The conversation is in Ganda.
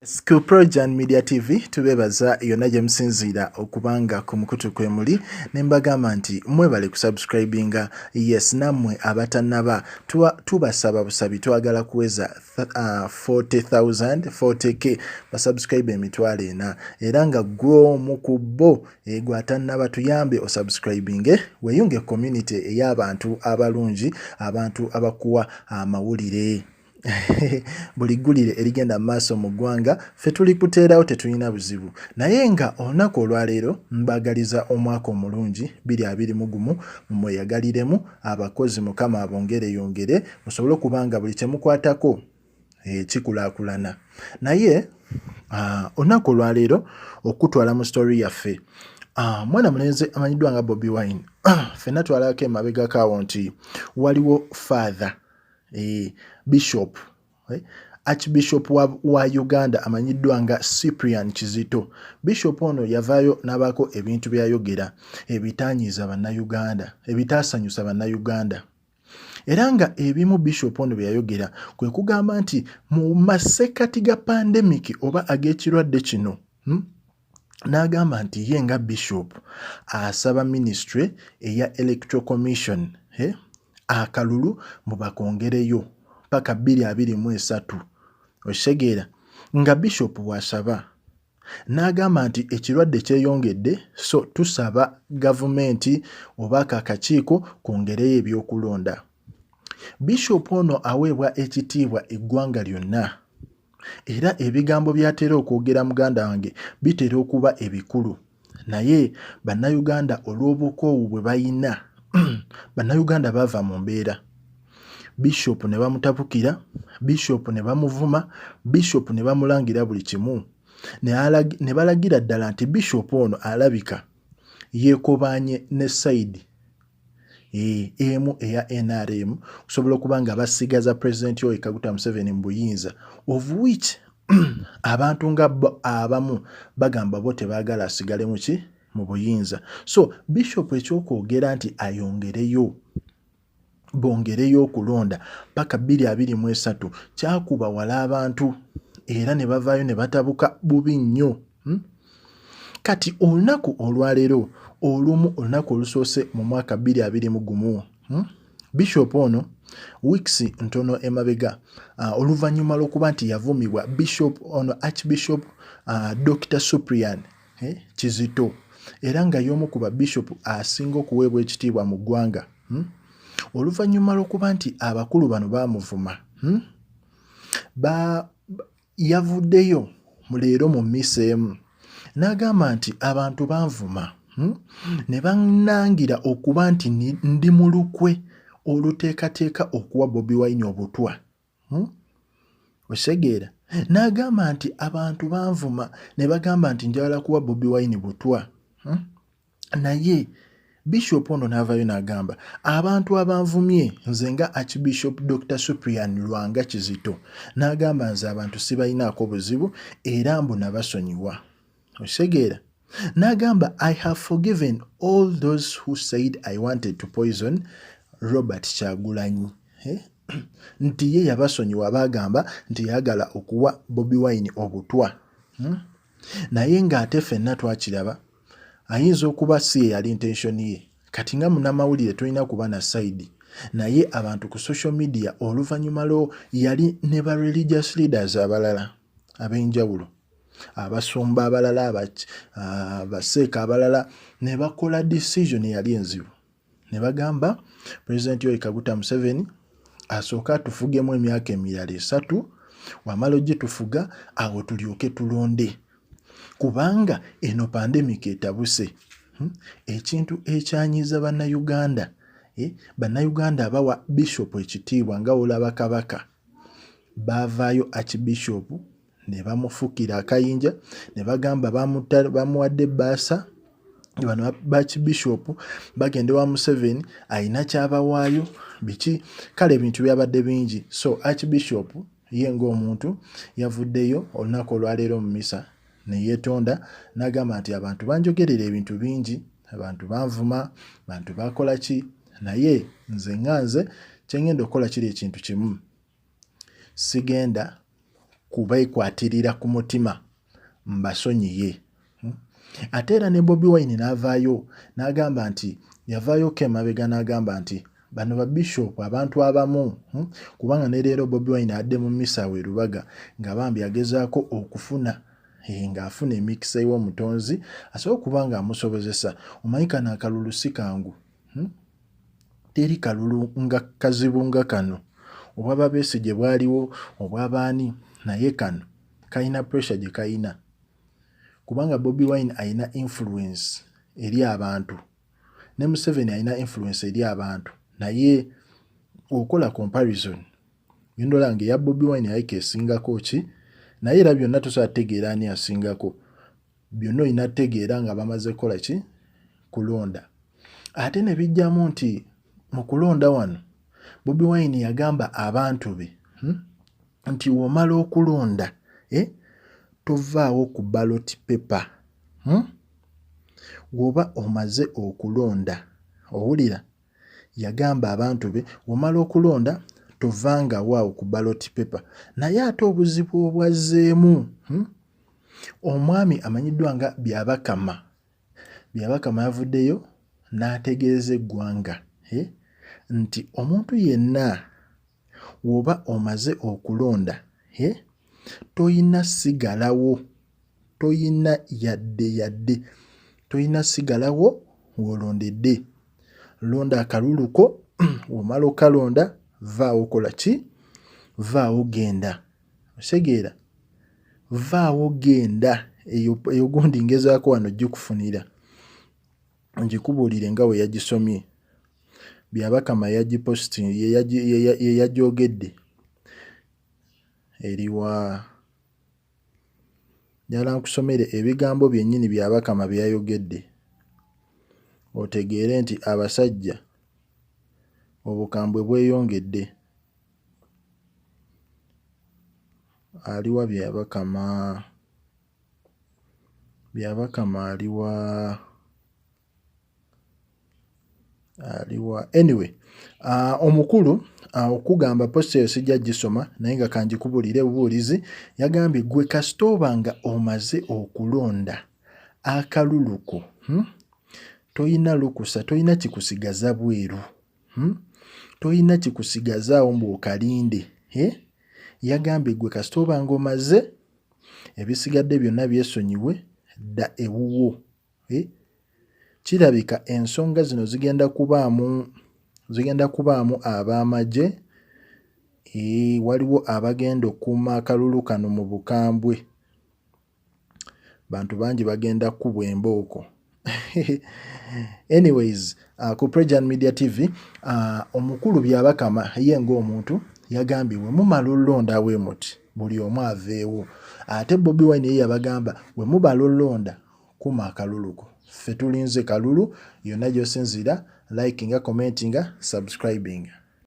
Ku Projan Media TV tubeebaza yonna gye musinziira okubanga ku mukutu kwe muli ne mbagamba nti mwebale kusubscribinga. Yes, nammwe abatannaba tubasaba busabi, twagala kuweza 40,000 40K basubscribe 40,000, era nga ggwe omu ku bo gwe atannaba tuyambe osubscribinge weeyunge community ey'abantu abalungi, abantu abakuwa amawulire. Buli ggulire erigenda mu maaso mu ggwanga ffe tuli kuteerawo, tetulina buzibu. Naye nga olunaku olwaleero mbaagaliza omwaka omulungi 2021, mumweyagaliremu abakozi, Mukama abongere yongere musobole okuba nga buli kyemukwatako kikulaakulana. Naye olunaku olwaleero okutwala mu story yaffe, mwana mulenzi amanyiddwa nga Bobi Wine, ffenna twalabako emabegako awo nti waliwo father bishop, archbishop wa Uganda amanyiddwa nga Cyprian Kizito. Bishop ono yavaayo n'abaako ebintu by'ayogera ebitanyiiza Bannayuganda, ebitaasanyusa Bannayuganda, era nga ebimu bishop ono bye yayogera kwe kugamba nti mu masekkati ga pandemic oba ag'ekirwadde kino, N'agamba nti ye nga bishop asaba ministry eya Electoral Commission akalulu mubakongereyo paka 2023. Okitegeera nga bishop bw'asaba, n'agamba nti ekirwadde kyeyongedde, so tusaba gavumenti oba ako akakiiko kwongereyo ebyokulonda. Bishop ono aweebwa ekitiibwa eggwanga lyonna, era ebigambo by'atera okwogera, muganda wange, bitera okuba ebikulu. Naye Bannayuganda olw'obukoowu bwe bayina, Bannayuganda baava mu mbeera, bishop ne bamutabukira, bishop ne bamuvuma, bishop ne bamulangira buli kimu, ne balagira ddala nti bishop ono alabika yeekobaanye ne side emu eya NRM okusobola okuba nga basigaza President Yoweri Kaguta Museveni mu buyinza, of which abantu nga bo abamu bagamba bo tebaagala asigale muki mu buyinza. So bishop ekyokwogera nti ayongereyo, bongereyo okulonda paka 2023 kyakuba wala abantu, era ne bavaayo ne batabuka bubi nnyo, Kati olunaku olwaleero olumu, olunaku olusoose mu mwaka 2021, Bishop ono weeks ntono emabega, oluvannyuma lw'okuba nti yavumibwa, bishop ono Archbishop Dr Cyprian Kizito, era nga y'omu ku babishop asinga okuweebwa ekitiibwa mu ggwanga, Oluvannyuma lw'okuba nti abakulu bano baamuvuma, Ba yavuddeyo leero mu mmisa emu n'agamba nti abantu banvuma, Ne bannangira okuba nti ndi mu lukwe oluteekateeka okuwa Bobi Wine obutwa, Okitegeera? N'agamba nti abantu banvuma ne bagamba nti njagala kuwa Bobi Wine butwa, Naye bishop ono n'avaayo n'agamba abantu abanvumye nze nga Archbishop Dr Cyprian Lwanga Kizito, n'agamba nze abantu sibalinaako buzibu era mbu nabasonyiwa. Okitegeera? N'agamba, "I have forgiven all those who said I wanted to poison Robert Kyagulanyi." Eh? Nti ye yabasonyiwa baagamba nti yayagala okuwa Bobi Wine obutwa, Naye ng'ate ffenna twakiraba ayinza okuba si ye yali intention ye. Kati nga munnamawulire tolina kuba na side, naye abantu ku social media oluvannyuma lwo yali ne ba religious leaders abalala ab'enjawulo, abasumba abalala, abaseeka abalala, ne bakola decision eyali enzibu ne bagamba President Yoweri Kaguta Museveni asooke atufugemu emyaka emirala 3, wamala ogitufuga awo tulyoke tulonde, kubanga eno pandemic etabuse, Ekintu ekyanyiiza Bannayuganda, Bannayuganda abawa bishop ekitiibwa nga olaba kabaka, baavaayo archbishop ne bamufukira akayinja ne bagamba bamuwadde ebbaasa, bano ba archbishop bagenda ewa Museveni alina kyabawaayo biki. Kale ebintu byabadde bingi. So archbishop ye ng'omuntu yavuddeyo olunaku olwaleero mu misa ne yeetonda n'agamba nti abantu banjogerera ebintu bingi, abantu banvuma, abantu bakola ki, naye nze nga nze kye ngenda okukola kiri ekintu kimu, sigenda kubeekwatirira ku mutima mbasonyiye. Ate era ne Bobi Wine n'avaayo n'agamba nti yavaayoko emabega n'agamba nti bano ba bishop abantu abamu, kubanga ne leero Bobi Wine adde mu mmisa awo e Lubaga nga bambi agezaako okufuna ng'afuna emikisa ew'omutonzi asobole okuba nga amusobozesa. Omanyi kano akalulu si kangu. Teri kalulu nga kazibu nga kano. Obwa ba Besigye bwaliwo, obwa baani, naye kano kalina pressure gye kalina. Kubanga Bobi Wine alina influence eri abantu ne Museveni alina influence eri abantu naye okola comparison ogenda olaba nga eya Bobi Wine alabika esingako ki naye era byonna tosobola kutegeera ani asingako byonna olina kutegeera nga bamaze kukola ki kulonda ate ne bijjamu nti mu kulonda wano Bobi Wine yagamba abantu be Nti womala okulonda eh, tovaawo ku ballot paper hmm? Woba omaze okulonda owulira yagamba abantu be womala okulonda tovangawo awo ku ballot paper naye ate obuzibu obwazzeemu hmm? Omwami amanyiddwa nga Byabakama Byabakama yavuddeyo n'ategeeza eggwanga eh, nti omuntu yenna Woba omaze okulonda he toyina sigalawo toyina yadde yadde toyina sigalawo wolondedde londa akalulu ko womala okalonda vaawo kola ki vaawo genda osegeera vaawo genda eyo eyo gundi ngezaako wano gikufunira ngikubuulire nga bwe yagisomye. Byabakama ye yagyogedde. Eriwa? Njagala nkusomere ebigambo byennyini Byabakama bye yayogedde otegeere nti abasajja obukambwe bweyongedde. Aliwa Byabakama? Byabakama aliwa? Aliwa? Anyway, omukulu okugamba post eyo sijja gisoma naye nga kanjikubulire bubuulizi yagambye gwe kasita oba nga omaze okulonda akalulu ko Toyina lukusa toyina kikusigaza bweru Toyina kikusigazaawo mbu okalinde eh? Yagambye gwe kasita oba nga omaze ebisigadde byonna byesonyiwe dda ewuwo eh? Kirabika ensonga zino zigenda kubaamu zigenda kubaamu ab'amagye eh, waliwo abagenda okukuuma akalulu kano mu bukambwe. Bantu bangi bagenda kukubwa embooko. Anyways, ku Prejan Media TV omukulu Byabakama ye ng'omuntu yagambye bwe mumala olonda bwe muti buli omu aveewo. Ate Bobi Wine ye yabagamba bwe mubala olonda kuma akalulu ko. Ffe tulinze kalulu yonna gy'osinziira likinga, commentinga, subscribinga.